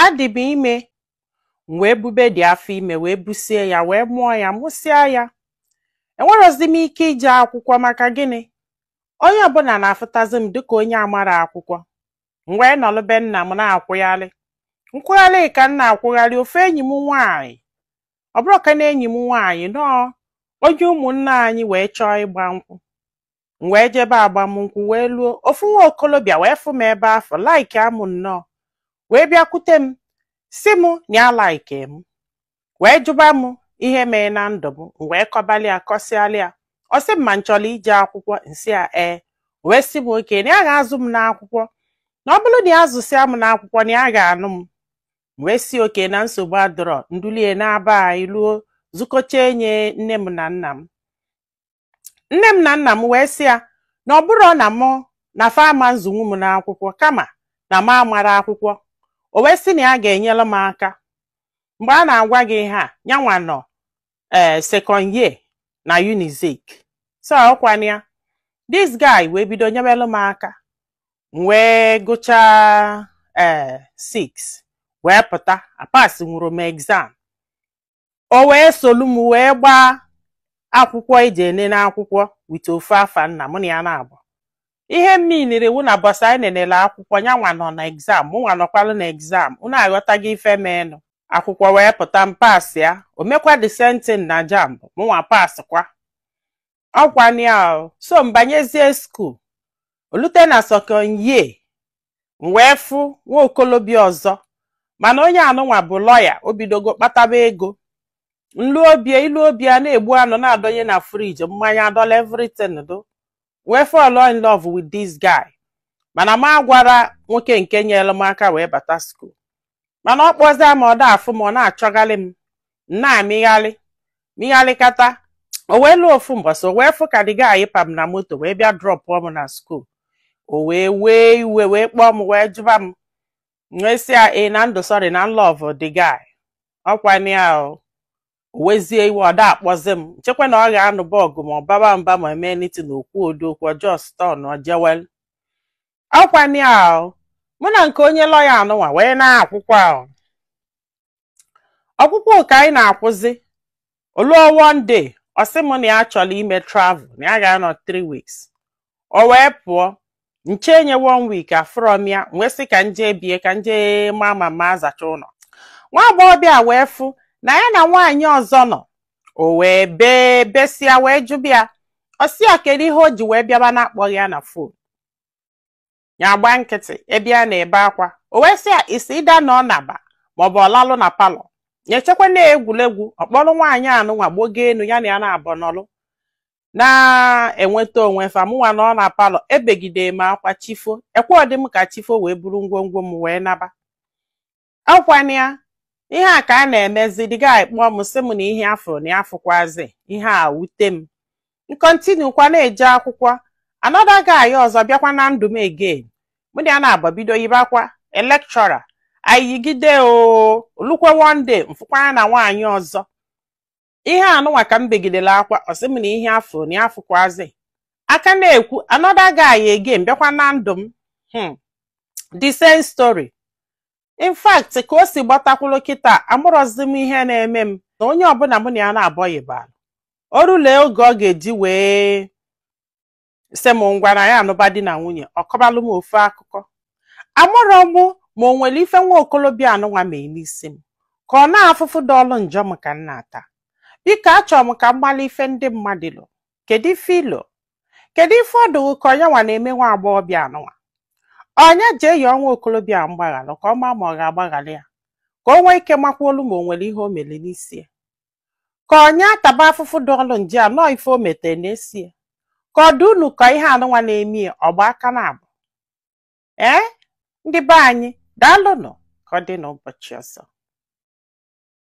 Adị m ime, m wee bube dị afọ ime, wee busie ya, wee mụọ ya, mụsịa ya. Enwerozi m ike ije akwụkwọ. Maka gịnị? Onye ọbụla na-afụtazi m dịka onye amara akwụkwọ. M wee nọlụ be nna m na-akwụghalị nkwụghalị ka m na-akwụghalị. Ofu enyi m nwaanyị, ọ bụrụ ka na enyi m nwaanyị nọọ onye ụmụnne anyị, wee chọọ ịgba nkwụ. M wee jebe agbamnkwụ, wee luo. Ofu nwa okolobịa wee fụ m ebe afọ, like amụ nnọọ, wee bịakwute m, si m na ya like m, wee jụba m ihe mee na ndụ m. M wee kọbalị ya, kọsịalị ya. Ọ sị m ma m chọrọ ije akwụkwọ. Nsị ya ee. Wee sị m oke na ya ga-azụ m n'akwụkwọ, na ọ bụrụ na ya zụsịa m n'akwụkwọ, na ya ga-anụ m. Wee si oke na nsogbu adọrọ. Ndulie na-aba anyị luo, zụkọcha enye nne m na nna m. Nne m na nna m wee sị ya na ọ bụrụ na mụ na fama nzụnwu m n'akwụkwọ, kama na m amara akwụkwọ. O wee sị na ya ga-enyere m aka. Mgbe a na-agwa gị ihe a, nyanwa nọ ee second year na Unizik. So ọkwana ya, this guy wee bido nyewelu m aka. M wee gụchaa ee 6, wee pụta, apas nwụrụ m exam. O wee solu m wee gbaa akwụkwọ eji enene akwụkwọ with ofu afa nna mụ na ya na-abụ. Ihe m miniri wụ na bọsa anyị nenele akwụkwọ, nyanwa nọ na exam, mụnwa nọkwalụ na exam. Unu aghọtaghị ife menụ. Akwụkwọ wee pụta, m pass ya. O mekwa the same thing na JAMB, mụnwa pass kwa. Ọkwana ya o. So m banyezie school, olute na second year, m wee fụ nwa okolobịa ọzọ, mana onye anụnwa bụ lọya. O bidogo kpataba ego. Nlu obie ilu obi a na-egbu anụ, na-adọnye na fridge, mmanya adọla, everything do. Wee fall in love with this guy. Mana m agwara nwoke nke nyere m aka wee bata school. Mana ọ kpọzie m, ọ da afụ m, ọ na-achọghalị m, m na-amịghalị mịghalịkata. O wee lụọ ofu mbọsị, o wee fụ ka the guy pa m na moto wee bịa dropụọ m na school. O wee wee iwe, wee kpọọ m, wee jụba m. Wee sị ya ee na ndụ, sorry, na love the guy. Ọkwa ya o. O wezie iwe, ọ da akpọzi m. Nchekwa na ọ ga-anụba ọgụ, ma ọ baba mba, ma eme anything. Okwu odokwu just turn ọ jewel. Ọkwa ya o. Mụ na nke onye lọya anụnwa wee na-akwụkwọ ahụ ọkwụkwọ ka anyị na-akwụzi. Oluo one day, ọ sị m na ya chọrọ ime travel, na ya ga-anọ 3 weeks. O wee pụọ nche nye one week, afụrọ m ya. Wee sị ka nje bie, ka nje ma ma azacha ụlọ. Nwa agbọghọbịa wee fụ na ya na nwaanyị ọzọ nọ. O wee bee besịa, wee jụbịa. Ọ sị ya kedu ihe o ji wee bịaba na-akpọghị ya na phone. Ya agba nkịtị ebe a na-ebe akwa. O wee sị ya isi ịda na ọ naba, maọbụ ọlalụ na parlour. Ya echekwa na egwuregwu. Ọkpọrọ nwaanyị anụnwa gbogo enu, ya na ya na-abọ nọlụ na-enweta onwe fa. Mụnwa nọ na parlour ebegide m akwa chifo ekwe. Ọ dị m ka chifo wee buru ngwongwo m wee naba. Ọkwana ya, ihe a ka a na-emezi. The guy kpọọ m, sị m na ihe afọ na ya afụkwazi ihe a wute m. M continue kwa na-eje akwụkwọ. Another guy ọzọ bịakwa na ndụ m again. Mụ na ya na-abọ bido yibakwa, a lecturer. Anyị yigide o, olukwe one day, mfụkwa na nwaanyị ọzọ. Ihe anụnwa ka m begidere akwa. Ọ sị m na ihe afọ na ya afụkwazi. Aka na-ekwu, another guy again bịakwa na ndụ m, the same story. In fact, ka o si gbatakwulu kịta, amụrọzi m ihe na-eme m na onye ọbụla mụ na ya na-abọghị bara o rulee oge ọ ga-eji wee sị m ngwa na ya anụba di na nwunye, ọ kọbalụ m ofu akụkọ. Amụrọ m ma o nwere ife nwa okolobịa anụnwa mee n'isi m, ka ọ na-afụfụ dọọlụ njọ m ka m na-ata. Biko, achọrọ m ka m mara ife ndị mmadụ lụ. Kedu ife ilo? Kedu ife ọ dụghị ka onye nwa na-eme nwa agbọghọbịa anụnwa? Onye jee yọọ nwa okolobịa mgbaghalụ, ka ọ maa ma ọ ga-agbaghalị ya, ka o nwee ike makwuolu ma o nwere ihe o mere n'isi ya, ka onye ataba afụfụ dọọlụ nje a nọọ ife o metere n'esi ya, ka ọ dị unu ka ihe anụnwa na-eme ya ọgba aka na abụ. Ee, ndị be anyị, daalụnụ. Ka ọ dị n'ụbọchị ọzọ.